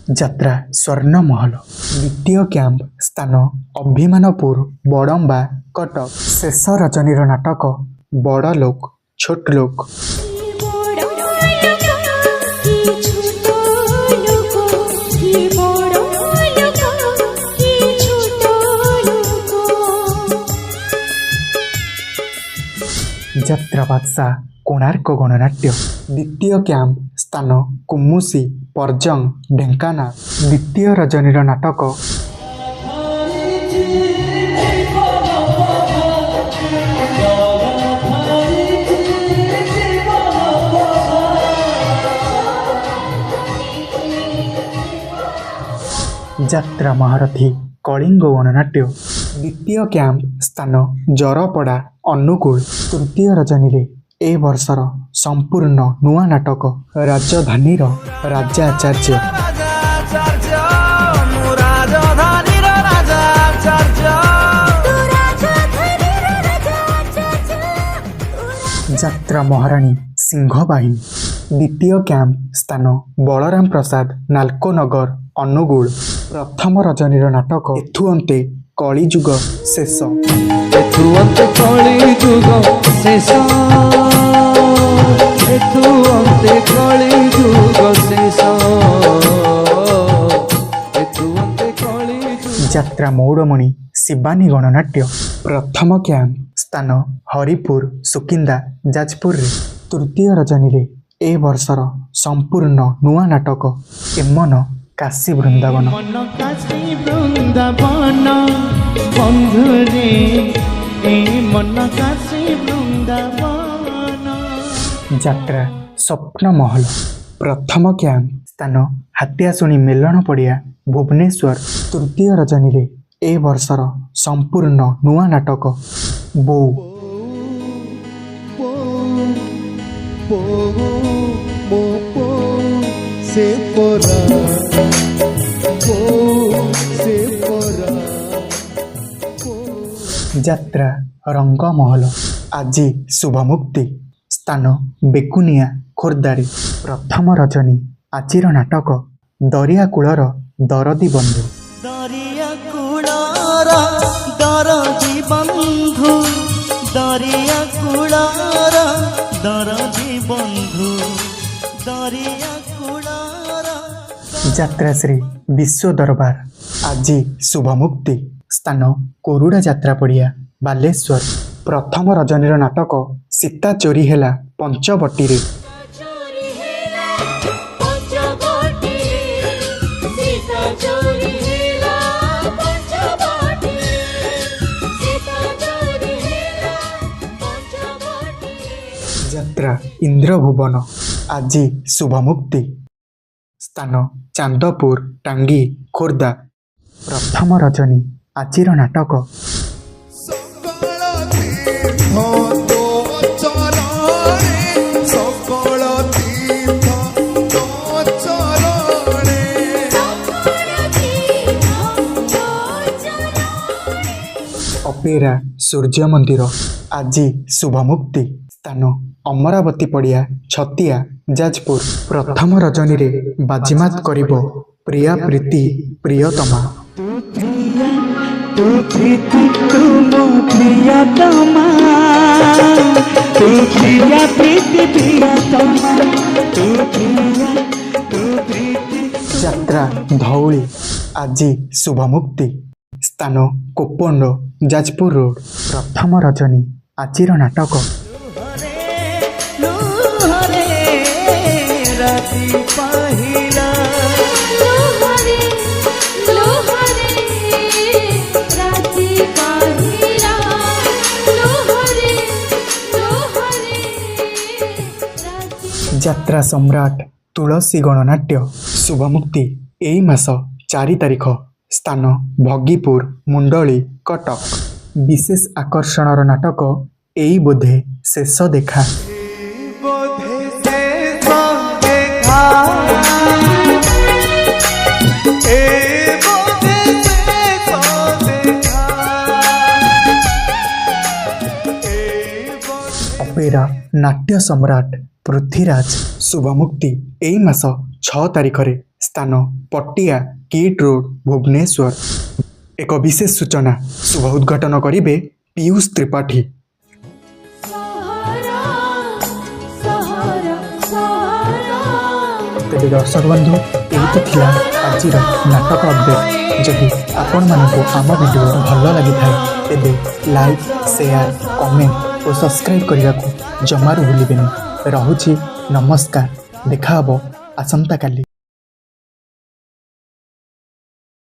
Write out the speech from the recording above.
ଯାତ୍ରା ସ୍ୱର୍ଣ୍ଣମହଲ। ଦ୍ୱିତୀୟ କ୍ୟାମ୍ପ, ସ୍ଥାନ ଅଭିମାନପୁର, ବଡ଼ମ୍ବା, କଟକ। ଶେଷ ରଜନୀର ନାଟକ ବଡ଼ ଲୋକ ଛୋଟ ଲୋକ। ବଡ଼ ଲୋକ କି ଛୋଟ ଲୋକ, କି ବଡ଼ ଲୋକ କି ଛୋଟ ଲୋକ। ଯାତ୍ରା ବାଦଶାହ କୋଣାର୍କ ଗଣନାଟ୍ୟ। ଦ୍ୱିତୀୟ କ୍ୟାମ୍ପ, ସ୍ଥାନ କୁମୁସି, ପରଜଙ୍ଗ, ଢେଙ୍କାନାଳ। ଦ୍ୱିତୀୟ ରଜନୀର ନାଟକ ଯାତ୍ରା ମହାରଥୀ କଳିଙ୍ଗ ଗଣନାଟ୍ୟ। ଦ୍ୱିତୀୟ କ୍ୟାମ୍ପ, ସ୍ଥାନ ଜରପଡ଼ା, ଅନୁଗୁଳ। ତୃତୀୟ ରଜନୀରେ ଏ ବର୍ଷର ସମ୍ପୂର୍ଣ୍ଣ ନୂଆ ନାଟକ ରାଜଧାନୀର ରାଜା ଆଚାର୍ଯ୍ୟ। ରାଜାଚାର୍ଯ୍ୟ, ମୁଁ ରାଜଧାନୀର ରାଜାଚାର୍ଯ୍ୟ। ତୁ ରାଜଧାନୀର ରାଜାଚାର୍ଯ୍ୟ। ଯାତ୍ରା ମହାରାଣୀ ସିଂହବାହିନୀ। ଦ୍ୱିତୀୟ କ୍ୟାମ୍ପ, ସ୍ଥାନ ବଳରାମ ପ୍ରସାଦ, ନାଲକୋ ନଗର, ଅନୁଗୁଳ। ପ୍ରଥମ ରଜନୀର ନାଟକ ଏଥୁ ଅନ୍ତେ କଳିଯୁଗ ଶେଷ। ଏଥୁ ଅନ୍ତେ କଳିଯୁଗ ଶେଷ, ଏଥୁ ଅନ୍ତେ କଳିଯୁଗ ଶେଷ, ଏଥୁ ଅନ୍ତେ କଳିଯୁଗ। ଯାତ୍ରା ମଉଡ଼ମଣି ଶିବାନୀ ଗଣନାଟ୍ୟ। ପ୍ରଥମ କ୍ୟାମ୍ପ, ସ୍ଥାନ ହରିପୁର, ସୁକିନ୍ଦା, ଯାଜପୁରରେ। ତୃତୀୟ ରଜନୀରେ ଏ ବର୍ଷର ସମ୍ପୂର୍ଣ୍ଣ ନୂଆ ନାଟକ ଏମନ କାଶୀ ବୃନ୍ଦାବନ। ମନ କାଶୀ ବୃନ୍ଦାବନ ବନ୍ଧୁରେ, ଏ ମନ କାଶୀ ବୃନ୍ଦାବନ। ଯାତ୍ରା ସ୍ୱପ୍ନ ମହଲ। ପ୍ରଥମ କ୍ୟାମ୍ପ, ସ୍ଥାନ ହାତିଆଶୁଣି ମେଲଣ ପଡ଼ିଆ, ଭୁବନେଶ୍ୱର। ତୃତୀୟ ରଜନୀରେ ଏ ବର୍ଷର ସମ୍ପୂର୍ଣ୍ଣ ନୂଆ ନାଟକ ବୋଉ। ବୋଉ ମୋ ବୋଉ ସେ ପରା, ବୋଉ ସେ ପରା। ଯାତ୍ରା ରଙ୍ଗମହଲ। ଆଜି ଶୁଭମୁକ୍ତି, ସ୍ଥାନ ବେଗୁନିଆ, ଖୋର୍ଦ୍ଧାରେ। ପ୍ରଥମ ରଜନୀ ଆଜିର ନାଟକ ଦରିଆ କୂଳର ଦରଦୀ ବନ୍ଧୁ। ଦରିଆ କୂଳର ଦରଦୀ ବନ୍ଧୁ, ଦରିଆ କୂଳର ଦରଦୀ ବନ୍ଧୁ, ଦରିଆ କୂଳର। ଯାତ୍ରାଶ୍ରୀ ବିଶ୍ୱ ଦରବାର। ଆଜି ଶୁଭମୁକ୍ତି, ସ୍ଥାନ କୋରୁଡ଼ା ଯାତ୍ରା ପଡ଼ିଆ, ବାଲେଶ୍ୱର। ପ୍ରଥମ ରଜନୀର ନାଟକ ସୀତା ଚୋରି ହେଲା ପଞ୍ଚବଟୀରେ। ଚୋରି ହେଲା ପଞ୍ଚବଟୀରେ, ସୀତା ଚୋରି ହେଲା ପଞ୍ଚବଟୀରେ, ସୀତା ଚୋରି ହେଲା ପଞ୍ଚବଟୀରେ। ଯାତ୍ରା ଇନ୍ଦ୍ରଭୁବନ। ଆଜି ଶୁଭମୁକ୍ତି, ସ୍ଥାନ ଚାନ୍ଦପୁର, ଟାଙ୍ଗୀ, ଖୋର୍ଦ୍ଧା। ପ୍ରଥମ ରଜନୀ ଆଜିର ନାଟକ ସକଳ ତୀର୍ଥ ତୋ ଚରଣେ, ସକଳ ତୀର୍ଥ ତୋ ଚରଣେ। ସକଳ ତୀର୍ଥ ତୋ ଚରଣେ। ଅପେରା ସୂର୍ଯ୍ୟ ମନ୍ଦିର। ଆଜି ଶୁଭମୁକ୍ତି, ସ୍ଥାନ ଅମରାବତୀ ପଡ଼ିଆ, ଛତିଆ, ଯାଜପୁର। ପ୍ରଥମ ରଜନୀରେ ବାଜିମାତ କରିବ ପ୍ରିୟା ପ୍ରୀତି ପ୍ରିୟତମା। ତୁ ପ୍ରିୟା ତୁ ପ୍ରୀତି ତୁ ମୋ ପ୍ରିୟତମା, ତୁ ପ୍ରିୟା ପ୍ରୀତି ପ୍ରିୟତମା, ତୁ ପ୍ରିୟା ତୁ ପ୍ରୀତି। ଯାତ୍ରା ଧଉଳି। ଆଜି ଶୁଭମୁକ୍ତି, ସ୍ଥାନ କୋପଣ୍ଡ, ଯାଜପୁର ରୋଡ। ପ୍ରଥମ ରଜନୀ ଆଜିର ନାଟକ ଲୁହରେ ରାତି ପାହିଲା। ଲୁହରେ ଲୁହରେ ରାତି ପାହିଲା, ଲୁହରେ ଲୁହରେ ରାତି। ଯାତ୍ରା ସମ୍ରାଟ ତୁଳସୀ ଗଣନାଟ୍ୟ। ଶୁଭମୁକ୍ତି ଏଇ ମାସ 4 ତାରିଖ, ସ୍ଥାନ ଭଗିପୁର, ମୁଣ୍ଡଳି, କଟକ। ବିଶେଷ ଆକର୍ଷଣର ନାଟକ ଏଇ ବୋଧେ ଶେଷ ଦେଖା। ବୋଧେ ଶେଷ ଦେଖା, ଏ ବୋଧେ ଶେଷ ଦେଖା, ଏ ବୋଧେ। ଅପେରା ନାଟ୍ୟ ସମ୍ରାଟ ପୃଥ୍ୱୀରାଜ। ଶୁଭମୁକ୍ତି ଏଇ ମାସ 6 ତାରିଖରେ, ସ୍ଥାନ ପଟିଆ, କିଟ୍ ରୋଡ୍, ଭୁବନେଶ୍ୱର। ଏକ ବିଶେଷ ସୂଚନା, ଶୁଭ ଉଦ୍ଘାଟନ କରିବେ ପୀୟୁଷ ତ୍ରିପାଠୀ। ସହରା, ସହରା, ସହରା। ତେବେ ଦର୍ଶକ ବନ୍ଧୁ, ଏଇ ତ ଥିଲା ଆଜିର ନାଟକ ଅପଡେଟ୍। ଯଦି ଆପଣମାନଙ୍କୁ ଆମ ଭିଡ଼ିଓ ଭଲ ଲାଗିଥାଏ, ତେବେ ଲାଇକ୍, ସେୟାର, କମେଣ୍ଟ ଓ ସବସ୍କ୍ରାଇବ୍ କରିବାକୁ ଜମାରୁ ଭୁଲିବେନି। ରହୁଛି, ନମସ୍କାର। ଦେଖା ହେବ ଆସନ୍ତାକାଲି।